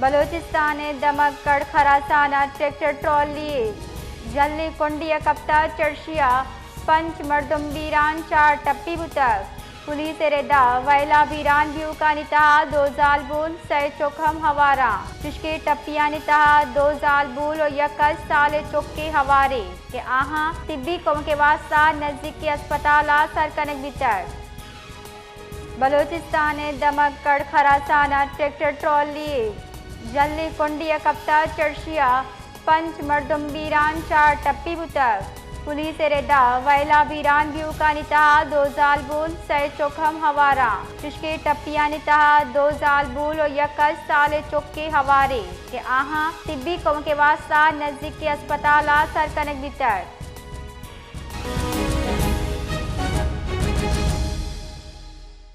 بلوچستان ءِ دمگ کڑ خراسان ءَ ٹریکٹر ٹرالی ءِ جھلیں کنڈے ءَ کپتگ، چرشی ءَ پنچ مردم بیران، چار ٹپی بوتگ۔ پولیس ءِ رد ءَ وئیل ءَ بیران بیوکانی تہا دو زالبول، سئے چک ہم ہوار اَنت، چشکہ ٹپیانی تہا دو زالبول ءُ یک ہشت سالیں چکے ہوار اَنت کہ آہاں طبی کمک ءِ واستہ نزیکیں ہسپتال ءَ سر کنگ بیتگ۔ بلوچستان ءِ دمگ کڑ خراسان ءَ ٹریکٹر ٹرالی ءِ جھلیں کنڈے ءَ کپتگ، چرشی ءَ پنچ مردم بیران، چار ٹپی بوتگ۔ پولیس ءِ رد ءَ وئیل ءَ بیران بیوکانی تہا دو زالبول، سئے چک ہم ہوار اَنت، چشکہ ٹپیانی تہا دو زالبول ءُ یک ہشت سالیں چکے ہوار اَنت کہ آہاں طبی کمک ءِ واستہ نزیکیں ہسپتال ءَ سر کنگ بیتگ۔